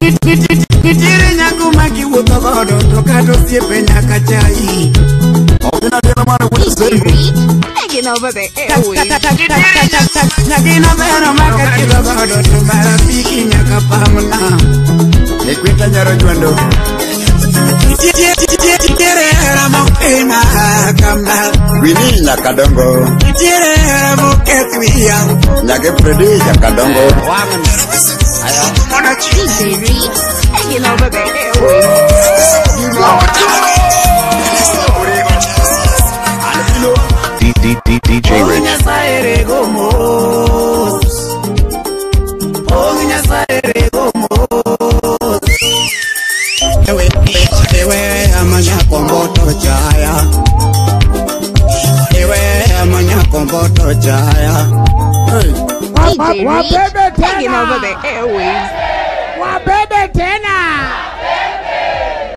Nitiere nyako ma kiwuotho godo to kata osiepe nyaka chai. Ogina tieno mane wuod Sembo. Taking over the airwaves. Nyakina bero ma kachidho godo to marafiki nyaka pamna. Ikwita nyaro jwando. Nitiere hera mokema kama. Wini nyakadongo. Nitiere hera moketh wiya. Nyake Fredi nyakadongo. DJ Reed, taking over the airwaves.